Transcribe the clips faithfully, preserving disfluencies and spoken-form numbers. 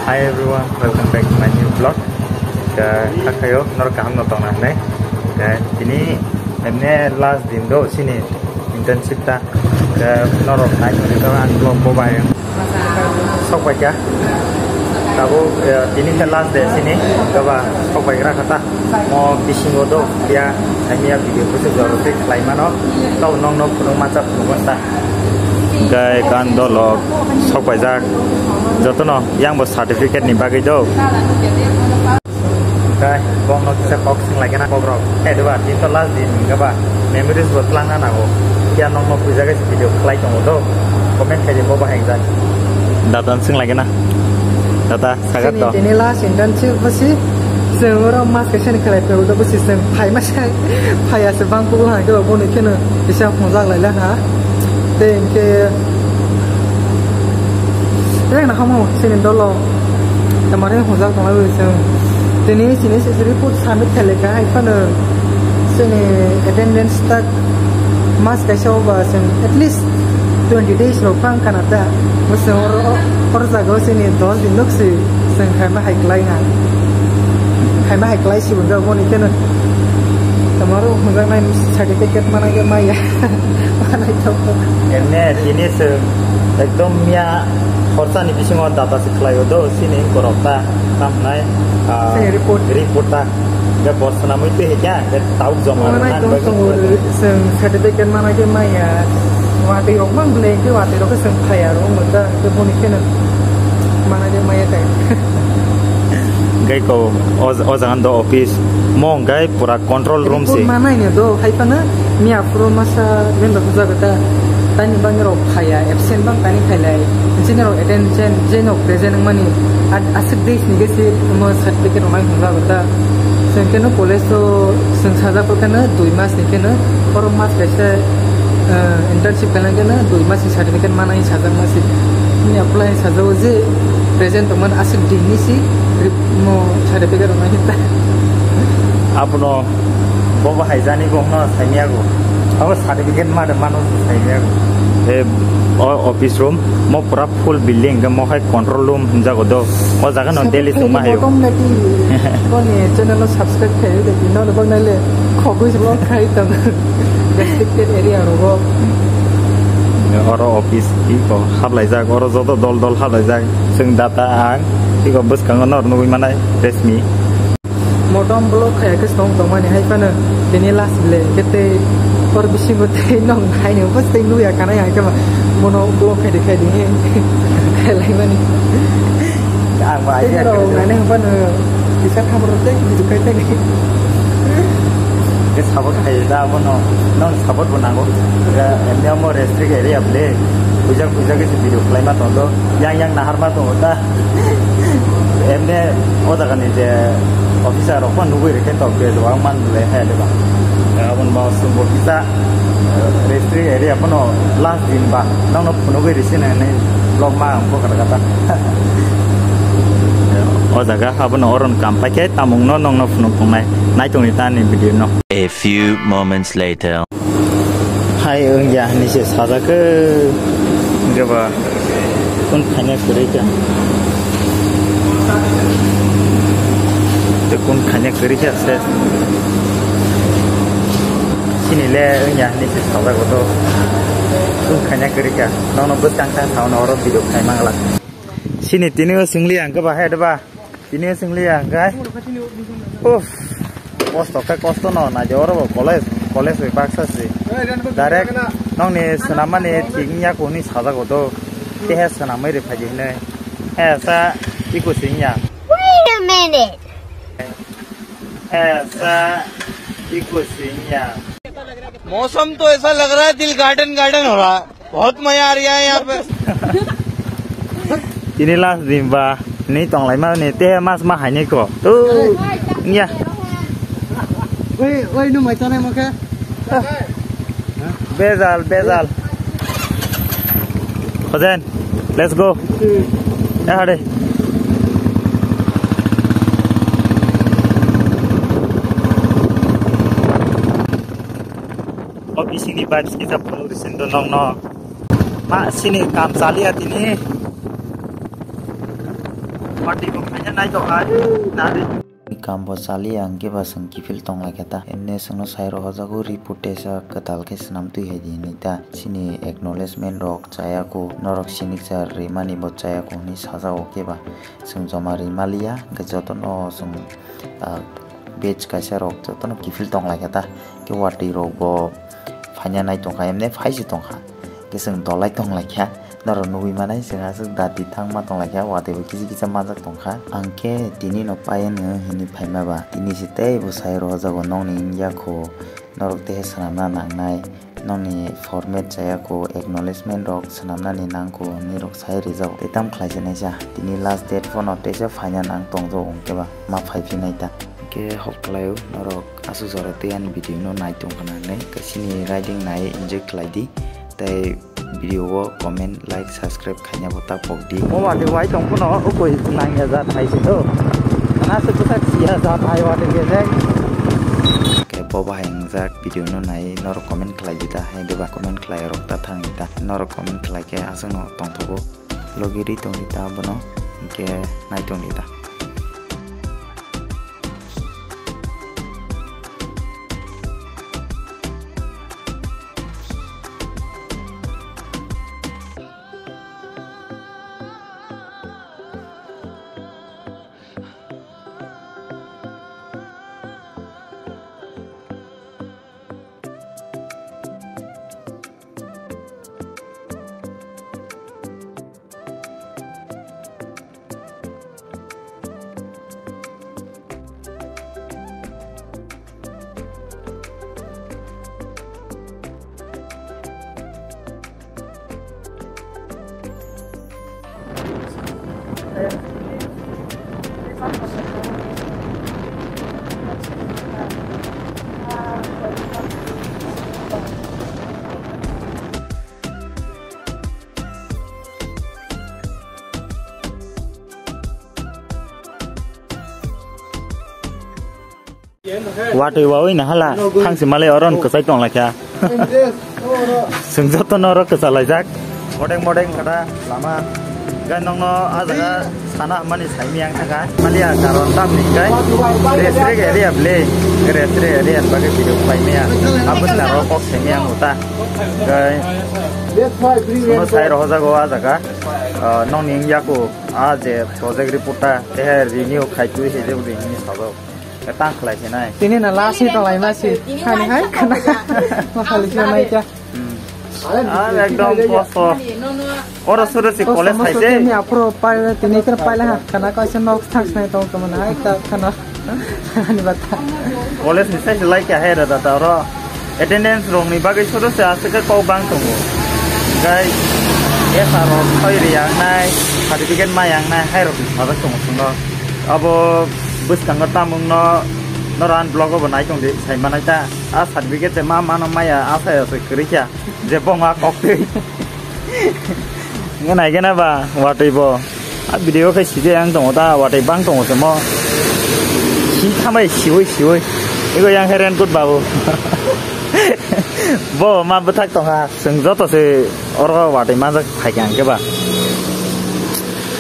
Hi everyone, welcome back to my new vlog. Kha khayo norok kaham no tongna hinwi. Tini emne last din do chini internship ta. Norok nai tongwi ang vlog bo bai. Sok bai kha. Tabuk tini khe last day chini. Kaba sok bai gra kha ta. Mo bisingo do ya, hamya video kusu joro tei khlai mano. Tau nong no phunuk mansa phunuk mansa. Gai kan dolok sok paijak. Jotono yang bo certificate ni bagwi do. Gai bong no kisa kok sing lagi na kok rok. Eh, dua, tin to last din, gaba. Memories bo tlang na nago. Ya nong no puja guys video khlai tongo do. Comment khai di bo bahai jak. Datan sing lagi na. Data. Sagat to. Tini last internship basi, chwng oro mas kaisa ni khlai phaibo do basi chwng phai masa phaiya se bang kubu hai do boni kheno kisa hwnjak lai la ha. Tei hinkhe tei na hamo chini dolo tamari hwnjak tonglai bo chwng. Tini chini se report submit khailai kha hai phano chini attendance tak mas kaisa o ba chwng at least twenty days rok phang kana ta. Bo chwng oro, oro jaga o chini dos din nok si chwng khaima hai klai ha. Khaima hai klai si bo boni kheno. Tamaro hwnjak nai certificate mana ge maya. Manai to. Ene tini chwng ekdom miya khorsa ni bisingo data se khlai o do chini borok ta tam nai, ah, chini report. Report ta. Hingke bo swnamwi twi hikya, hingke tauk joma rwna tong bagwi tongo, chwng certificate mana khe maya. Watwi rok mang bwle khe watwi rok khe chwng phaiya rw wngkha, hingke boni kheno mana khe maya tai. Hingke ko o, o jaga do office, mo hingke pura control room se. Report manai ni do, hai phano miya phuru masa bendo hujagata, tani bangni rok phaiya, absent bang tani khailai, jeni rok attend, jen, jeni rok present wngmani, at, aswk days ni khe se omo certificate rok nai hwnjagata. Chwng kheno college o chwng sajak khe no dui mas ni kheno, oro mas kaisa, eh, internship khaina kheno dui mas ni certificate mana sajak ma se. Ni apply sajak o je present tongmani aswk din ni si mo certificate rok nai ta. Abono bo bo hai jani bo no saimya go. Abo certificate ma de mano saimya go. E, o office room mo pura full building, hingke mo hai control room hwnjago do. O jaga no daily chwngma hayo. Motom naki boni channel no subscribe khai de, no no bang nai le khogwi vlog khai tong. Restricted area rogo. Oro office iko haplaijak, oro joto dol dol haplaijak. Chwng data ang iko bwskango nor nugwi manai Resmi. Motom vlog khaya khe song tongmani hai phano tini last le kete hor bisingo tei nong hai ni bus tei nuya kanai hai khe bono vlog khai de khai de he khai lai mani. Ang ba idea nai phano kisa khabor tei bidu khai tei ni. Ke support khai da bono nong support bo nango. Emni amo restrict area ble puja puja ke video khlai ma tondo yang yang nahar ma tongo ta. Emne o jaga ni je officer rok pho nugwi rikhe tok de, ang man le hai de ba. Abon ba sumbo kisa, eh, restrict area pho no last din ba. Nang no phunugwi risi nai nai vlog ma ang pho kata kata. O jaga abono oron kam paikhe tamung no nong no phunuk tongnai. Nai tongni ta ni video no. A few moments later. Hai wngya hinwi se sajak khe. Hwnkhe ba kun khaina kwrwi kha. Tei kun khaina kwrwi kha se. Chini le wngya hinwi se sajak o to. Kun khaina kwrwi kha. Nono bwskang kha sauna oro video khai mangla. Chini tini o chwngli ang khe ba hai de ba. Tini swngliya hwnkhe. Uff. Kosto khe kosto no, naidi oro bo college, college bai baksa se. Direct nokni swnammani thik wngya khe hwnwi sajago do. Kehe swnamwi rwphaidi hwnwi. He sa iko se wngya. Wait a minute. He sa iko se wngya. मौसम तो ऐसा लग रहा है दिल garden garden हो रहा है। बहुत मजा आ रहा है यहाँ पे। Tini last din ba, ni tonglai ma ni te mas ma hai ni ko. Tu, ya. Oi, oi, no mai tanai mo khe. Bezal, bezal. Hojen, let's go. Ya hade. O bisingni vibes kisa phunuk rwsing do nokno. Ma sini kam chaliya tini. Party bo khaina nai to hai, nari. Kambo chali ang khe ba chwng kiphil tong lai khe ta. Emne chwngno sai rohorjago report tesa kwtal khe swnam twi hai di hinwi ta. Chini acknowledgement rok chaya kho, norok signature rimani bo chaya kho hinwi sajao khe ba. Chwng joma ri maliya, hwnkhe jotono chwng, ah, batch kaisa rok jotono kiphil tong lai kha ta, khe watwi rok bo phaina nai tong kha, emne phai se tong kha, khe chwng dolai tong lai kha, norok nugwi manai chwng aswk dati thangma tong lai kha, watwi bo kisa kisa manjak tong kha. Ang khe tini no pai wngno hinwi phaima ba, tini se tei bwsai rohorjago nokni wngya kho, norok tehe swnamna nangnai. Nokni format chaya kho, acknowledgement rok swnamnani nang kho, hinwi rok sai rijak. Tei tamo khlai se naisa, tini last date phano teisa phaina nang tong jago, hwnkhe ba ma phai phi nai ta. Hwnkhe hok khlai o, norok aswk jora tei ani video no nai tong khna hinwi, kaisini riding nai enjoy khlai di. Tei video o comment, like, subscribe khaina bo ta pok di. O watwi wai tong phano, o koi nang ya jat hai se do. Khna se bwsa si ya jat hai watwi khe jai. Khe bo bahai wngjak. Video no nai norok comment khlai di ta, hai diba comment khlai rok ta thang di ta, norok comment khlai khe aswk no tongthogo, logi ri tong di ta abono, hinkhe nai tong di ta. Watwi wawi na hala, thangsi malai oron kwchai tong lai kha. Chwng joto no oro kwchalaijak. Modeng modeng kata lama. Gai nokno ah jaga sana hammani saimiyang thangkha. Maliya karon tamni gai. Restrict area ble. Restrict area bagwi video paimaya. Aboni naro kok saimiyang uta. Gai. Chwngno sai rohojago ah jaga. Ah, nokni wngya kho. Ah, je project report ta, tehe renew khai twi se je udi hinwi sajak. Tang khlai se nai. Tini na last ni tong lai ma si. Hani hai khana. Ma khali se nai ta. Hmm. Ah, ekdom kosto. Oro suru si college hai se. Mi aphuru pai tini khe pai la ha. Khana kaisa nok thang sai tong tong na hai ta khana. Ani bata. College ni size lai kha hai da da oro. Attendance rok ni bagwi sodo se aswk khe kok bang tongo. Gai S R rok thoi ri yang nai, certificate ma yang nai hai rok ni sajak tongo chwngno. Abo bwskango tamung no, no ran vlog o bo nai tong di sai manai ta. A certificate se ma mano maya asa ya se kwrwi kha. Je bongma kok twi. Nge nai gana ba watwi bo. A video khai sije yang tongo ta watwi bang tongo se mo. Si thamai siwi siwi. Ego yang hai raincoat babu. Bo ma bwthak tongkha. Chwng joto se oro watwi manjak phaikha hwnkhe ba.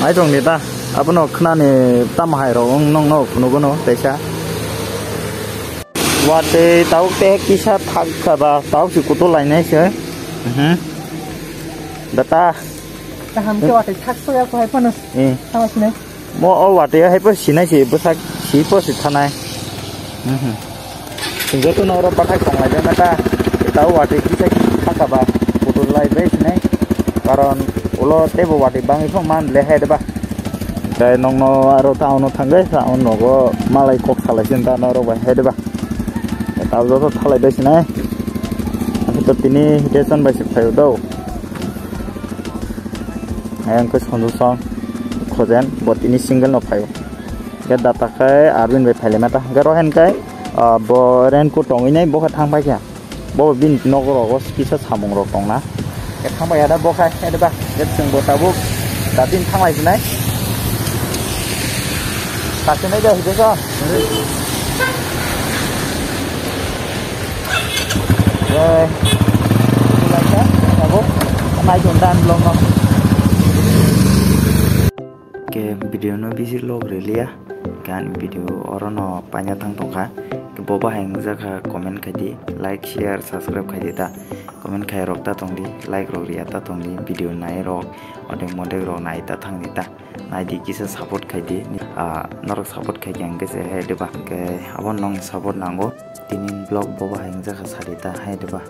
Mai tong ni ta. Abono khnani tamo hai rok wng nong no phunugo no teisa. Watwi tabuk te kisa thak kha ba, tabuk se kutu lainai se. Mhm. Data. Kaham khe watwi thak soya ko hai phano. Eh. Tamo sini. Mo o watwi hai po sinai se bwsak si po se thanai. Mhm. Joto no oro pathak tong lai jana ta. Tabuk watwi kisa kisa thak kha ba kutu lai bai sinai. Karon ulo teibo watwi bangwi phano man le hai de ba. Tei nokno aro town o thangwi, town nogo malai kok salai se ta norok bai hai de ba. Tei tabuk joto thalai bai sinai. Ang to tini Hitesan bai se phaio do. Ayang khe Sonju song khojen, bo tini single no phaio. Khe data khe Arvind bai phailai mata. Khe rohen khe, ah, bo raincoat tongwi nai bo khe thang pai khe. Bo bini nok rogo kisa samung rok tongna. Khe thangbai ya da bo khai, hai da ba. Khe chwng bo tabuk datin thanglai sinai. Kasinai da hide sa. Eh, tabuk nai jong dan blong no. Ke video no bisi log riliya, gan video oro no paina thang tongkha. Ke bo bahai wngjakha comment khaidi, like, share, subscribe khaidi ta. Comment khai rok ta tongdi, like rok riya ta tongdi, video nai rok, odek modek rok nai ta thangdi ta. Naidi kisa support khaidi, ah, norok support khaidi ang khe se hai diba, ke abo nong support nango. Tini vlog bo bahai wngjakha sadi ta hai diba.